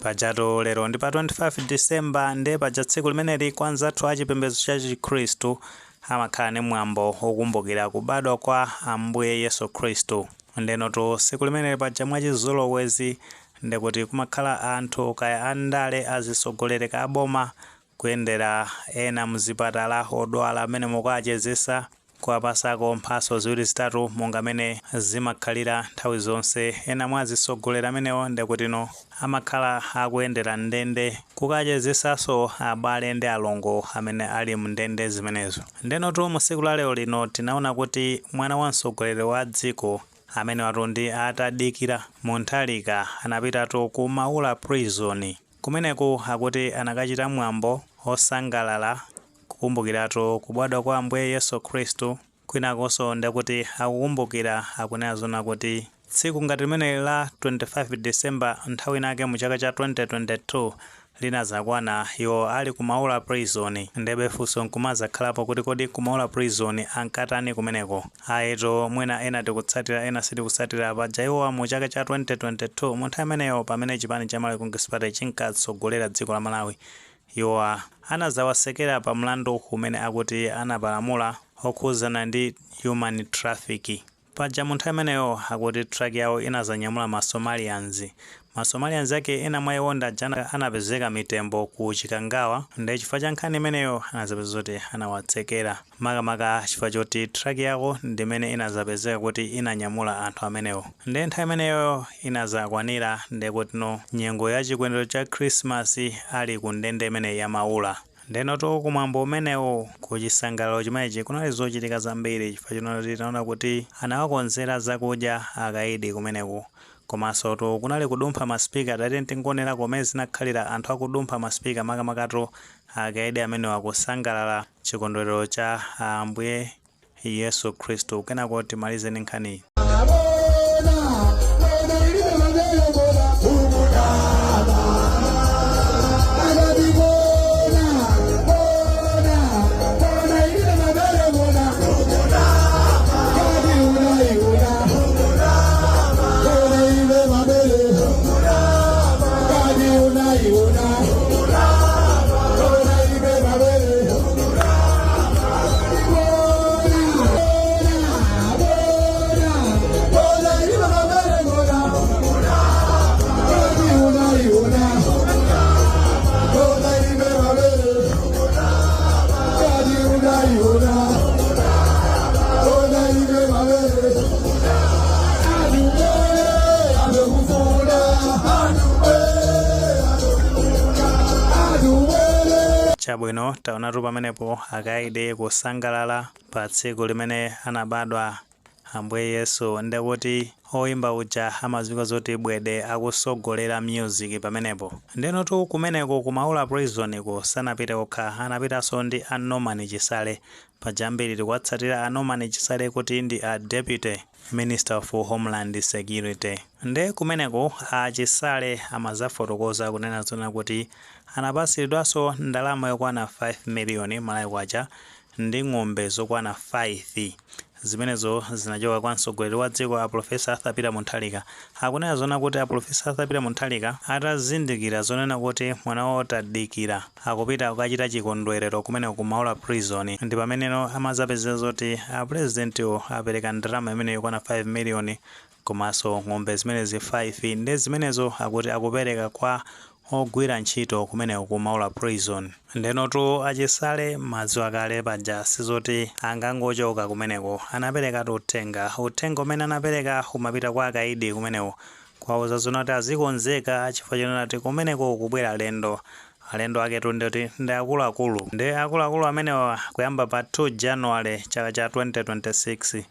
Pajatu lero ndi pa 25 December, nde paja tsiku limeneli kwa anzathu a chipembedzo cha Chikhristu amakhala ndi mwambo wokumbukira kubadwa kwa Ambuye Yesu Khristu. Ndenotu tsiku limeneli paja mwachizolowezi ndikuti kumakhala anthu kaya andale, azitsogoleri ka aboma, kuyendera ena mzipatala odwala amene mukachezesa, kuwapasako mphatso ziwiri zitatu monga mene zimakhalira nthawi zonse. Ena mwa azitsogoleri amenewo ndikutino amakhala akuyendera ndende kukachezesanso abale ndi alongo amene ali mndende zimenezo. Ndenotu mu tsiku la lero lino tinaona kuti mwana wa mtsogoleri wa dziko amene watu ndi atadikira Mutharika anapitatu ku Maula Prison. Kumeneku akuti anakachita mwambo osangalala kukumbukiratu kubadwa kwa Ambuye Yesu Khristu. Kwinakonso ndekuti akukumbukira, akunena zona kuti tsiku ngati limeneli la 25 December nthawi inake mu chaka cha 2022 linazakwana iwo ali ku Maula Prison. Ndebe funso nkumazakhalapo kuti kodi ku Maula Prison ankatani kumeneko? Ayeto mwina ena tikutsatira, ena sitikutsatira. Paja iwowa mu chaka cha 2022, mu nthawi imeneyo pamene chipani cha Malawi Congress Party chinkatsogolera dziko la Malawi, iwowa anazawasekera pa mlandu umene akuti anapalamula okhuzana ndi human traffic. Paja mu nthawi imeneyo akuti truck yawo inazanyamula ma Somalians. Ma Somalians ake ena mwa iwo ndaja anapezeka mitembo ku Chikangawa. Ndi chifukwa cha nkhani imeneyo anazapeza zoti anawatsekera, makamaka chifukwa choti truck yawo ndimene inazapezeka kuti inanyamula anthu amenewo. Ndi nthawi imeneyo inazakwanira ndekutino nyengo ya chikondwerero cha Christmas ali ku ndende imeneyi ya Maula. Ndenotu kumwambo umenewu, ku chisangalalo chimenechi, kunali zochitika zambiri chifukwa chinoti tinaona kuti anawakonzera zakudya akaidi kumeneku, komanso tu kunali kudumpha masipika. Tati tingonera komwe zinakhalira anthu akudumpha masipika, makamakatu akaidi amenewa kusangalala chikondwerero cha Ambuye Yesu Khristu. Kenako timalize ndi nkhaniyi. Bona, bona ilibe mabele bona, ukudaba. Akati bona, bona, bona ilibe mabele bona, ukudaba. Kati unaiona, bona ilibe mabele, kati unaiona, bona ilibe mabele. Bona, bona, bona ilibe mabele bona, kati unaiona, bona ilibe mabele, kati unaiona, bona ilibe mabele. Adubele, adokufuna, adubele, adubele. Chabwino, taonatu pamenepo akaidi kusangalala pa tsiku limene anabadwa Ambuye Yesu, ndekuti oyimba uja amadziwika zoti Bwede akusogolera music pamenepo. Ndenotu kumeneko ku Maula Prison ku sanapite okha, anapitanso ndi a Norman Chisale. Paja ambiri tikuwatsatira a Norman Chisale kuti ndi a Deputy Minister of Homeland Security. Nde kumeneko a Chisale amazafotokoza kunena zona kuti anapasiridwanso ndalama yokwana 5 miliyoni Malawi kwacha ndi ng'ombe zokwana 5. Zimenezo zinachoka kwa mtsogoleri wa dziko a Professor Arthur Peter Mutharika. Akunena zona kuti a Professor Arthur Peter Mutharika atazindikira zonena kuti mwana wawo Tadikira akupita kukachita chikondwerero kumeneko ku Maula Prison, ndi pameneno amazapeza zoti a presidentiwo apereka ndalama imene yokwana 5 miliyoni komanso ng'ombe zimenezi 5. Ndi zimenezo akuti akupereka kwa ogwira ntchito kumeneko ku Maula Prison. Ndenotu achisale madziwa kale paja sizoti angangochoka kumeneko. Anaperekatu uthenga. Uthenga umene anapereka umapita kwa akaidi kumeneko kuwauza zona kuti azikonzeka chifukwa chonena kuti kumeneko kubwera alendo. Alendo aketu ndikuti ndi akuluakulu. Ndi akuluakulu amenewa kuyamba pa 2 January chaka cha 2026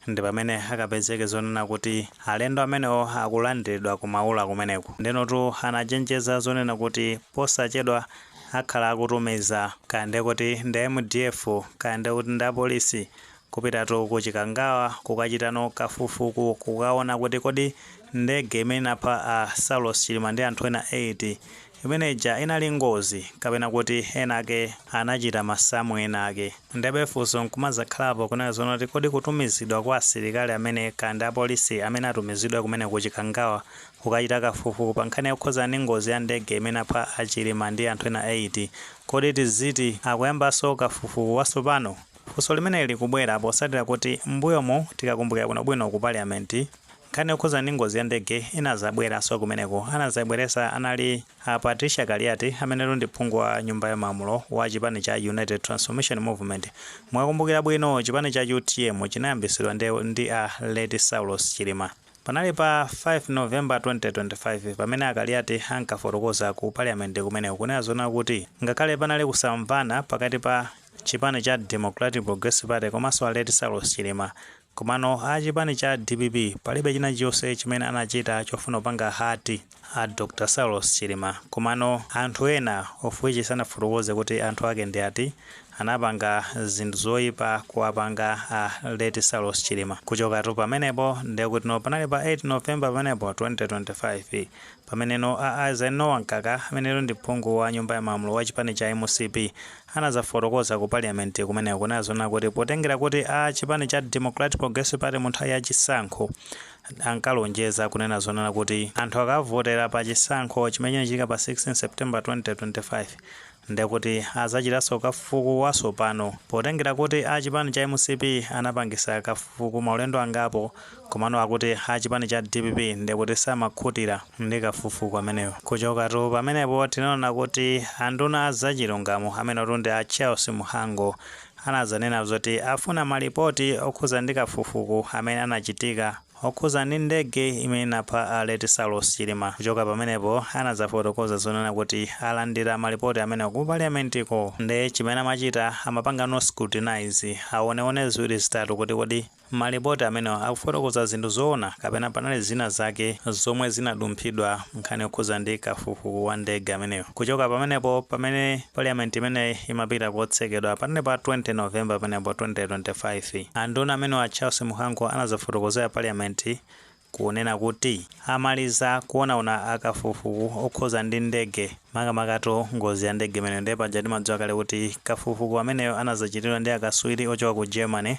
ndi pamene akapezeke zonena kuti alendo amenewo akulandiridwa ku Maula kumeneko. Ndenotu anachenjeza zonena kuti posachedwa akhala akutumiza kaya kuti ndi MDF, kaya kuti ndi apolisi, kupitatu ku Chikangawa kukachitano kafukufuku, kukaona kuti kodi ndege imene inapha a Saulos Chilima ndi anthu ena 8 imene ija inali ngozi kapena kuti ena ake anachita masamu ena ake. Ndebe funso nkumazakhalapo kunena zona kuti kodi kutumizidwa kwa asilikali amene kandi apolisi amene atumizidwa kumene ku Chikangawa Kukachita kafukufuku pa nkhani yokhuza ndi ngozi ya ndege imene apha a Chilima ndi anthu ena 8. Kodi tiziti akuyambanso kafukufuku watsopano? Funso limeneli likubwera potsatira kuti m'mbuyomu, tikakumbukira bwinobwino, ku Parliament nkhani yokhuza ndi ngozi ya ndege inazabweranso kumeneko. Anazabweresa anali a Patricia Kaliati, amene ndi phungu wa Nyumba ya Malamulo wa chipani cha United Transformation Movement. Mukakumbukira bwino, chipani cha UTM chinayambisidwa ndi a late Saulos Chilima. Panali pa 5 November 2025 pamene Akaliati ankafotokoza ku Parliament kumeneko kunena zona kuti ngakhale panali kusamvana pakati pa chipani cha Democratic Progressive Party komanso a late Saulos Chilima, komano a chipani cha DPP palibe china chonse chimene anachita chofuna kupanga hurt a Dr Saulos Chilima. Komano anthu ena, of which sanafotokoze kuti anthu ake ndi ati, anapanga zinthu zoyipa kuwapanga a late Saulos Chilima. Kuchokatu pamenepo, ndekuti no panali pa 8 November pamenepo 2025 pameneno a Eisenhower Mkaka, ameneyo ndi phungu wa Nyumba ya Malamulo wa chipani cha MCP, anazafotokoza ku Parliament kumeneko kunena zona kuti potengera kuti a chipani cha Democratic Progressive Party mu nthawi ya chisankho ankalonjeza kunena zonena kuti anthu akavotera pa chisankho chimene chinachitika pa 16 September 2025, ndekuti azachitanso kafukufuku watsopano, potengera kuti a chipani cha MCP anapangisa kafukufuku maulendo angapo, komano akuti a chipani cha DPP ndekuti samakhutira ndi kafukufuku ameneyo. Kuchokatu pamenepo, tinaona kuti anduna azachilungamo, amene ndi a Charles Mhango, anazanena zoti afuna malipoti okhuza ndi kafukufuku amene anachitika okhuza ndi ndege imene inapha a late Saulos Chilima. Kuchoka pamenepo, anazafotokoza zonena kuti alandira malipoti amene ku Parliamentiko, nde chimene amachita amapanga no scrutinize, aoneone ziwiri zitatu kuti kodi malipoti amenewa akufotokoza zinthu zoona kapena panali zina zake zomwe zinadumphidwa nkhani yokhuza ndi kafukufuku wa ndege ameneyo. Kuchoka pamenepo, pamene Parliament imeneyi imapita kotsekedwa panali pa 20 November pamenepo 2025, anduna amenewa Charles Mhango anazafotokozera Parliament kunena kuti amaliza kuonaona akafukufuku okhuza ndi ndege, makamakatu ngozi ya ndege imeneyo. Ndiye paja timadziwa kale kuti kafukufuku ameneyo anazachitidwa ndi akaswiri ochoka ku Germany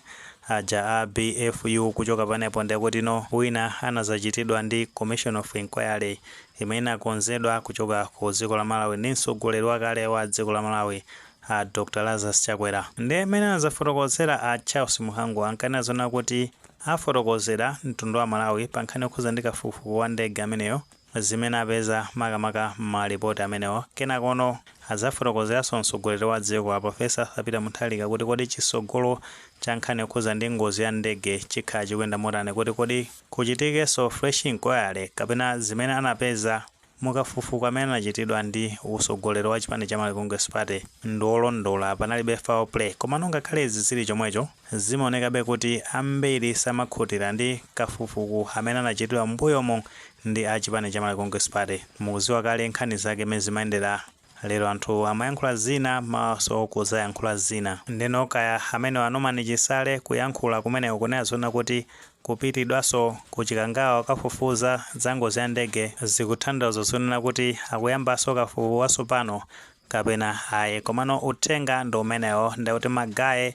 aja a BFU. Kuchoka panepo, ndekuti no wina anazachitidwa ndi Commission of Inquiry imene inakonzedwa kuchoka ku dziko la Malawi ndi mtsogoleri wakale wa dziko la Malawi, a Dr Lazarus Chakwera. Ndi amene anazafotokozera a Charles Mhango ankanena zona kuti afotokozera mtundu wa Malawi pa nkhani yokhuza ndi kafukufuku wa ndege ameneyo, zimene apeza makamaka malipoti amenewo. Kenakono adzafotokozeranso mtsogoleri wa dziko a Professor Peter Mutharika kuti kodi chisogolo cha nkhani yokhuza ndi ngozi ya ndege chikhala chikuyenda motani, kuti kodi kuchitikenso fresh inquiry kapena zimene anapeza mukafukufuku amene anachitidwa ndi utsogoleri wa chipani cha Malawi Congress Party ndi olondola, panalibe foul play. Komano ngakhale izi zili chomwecho, zimaonekabe kuti ambiri samakhutira ndi kafukufuku amene anachitidwa m'mbuyomo ndi a chipani cha Malawi Congress Party. Mukuziwa kale nkhani zake mmene zimayendera. Lero anthu amayankhula zina, maso kuzayankhula zina. Ndeno kaya amene a Norman Chisale kuyankhula kumeneko kunena zona kuti kupitidwanso ku Chikangawa kafufuza za ngozi ya ndege zikutanthauza zonena kuti akuyambanso kafukufuku watsopano kapena ayi, komano uthenga ndi umenewo. Ndekuti ma guy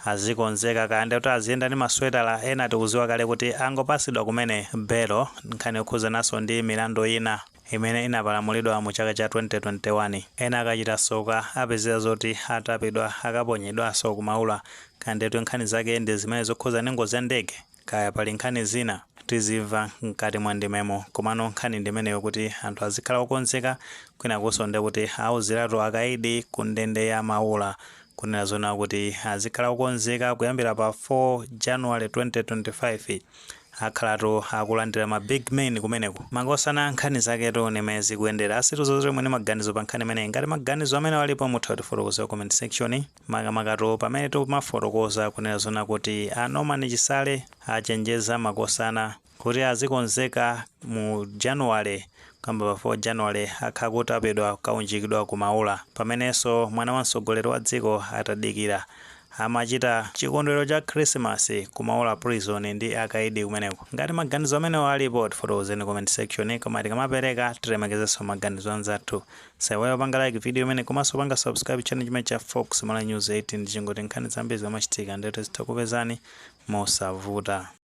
azikonzeka, kaya ndekuti aziyenda ndi maswetala. Ena tikuziwa kale kuti angopasidwa kumene belo, nkhani yokhuzananso ndi milandu ina imene inapalamulidwa mu chaka cha 2021. Ena akachita soka apezera zoti atapidwa, akaponyedwanso kumaula. Kandetu nkhani zake ndi zimene zokhuza ndi ngozi ya ndege, kaya pali nkhani zina tizimva mkati mwa ndimemo. Komano nkhani ndimeneyo, kuti anthu azikhala okonzeka. Kwinakunso ndekuti auziratu akaidi ku ndende ya Maula kunena zona kuti azikhala okonzeka, kuyambira pa 4 January 2025 akhalatu akulandira ma big men kumeneko. Makosana, nkhani zaketu nimene zikuyendera. Asituzo zomwe ndi maganizo pa nkhani imeneyi. Ngati maganizo amene alipo, mutha kutifotokozera comment section, makamakatu pamene timafotokoza kunena zona kuti a Norman Chisale achenjeza makosana kuti azikonzeka, mu January, kamba pa 4 January, akhala kutapidwa kaunjikidwa ku Maula, pamenenso mwana wa mtsogoleri wa dziko atadikira amachita chikondwerero cha Christmas ku Maula Prison ndi akaidi kumeneko. Ngati maganizo amenewo alipo, tifotokozeni comment section. Koma tikamapereka, tilemekezenso maganizo anzathu. Saiwala panga like video imene komanso panga subscribe channel chimene cha Fox Malawi News 18, ndichingoti nkhani zambiri zamachitika ndeto zitha kupezani mosavuta.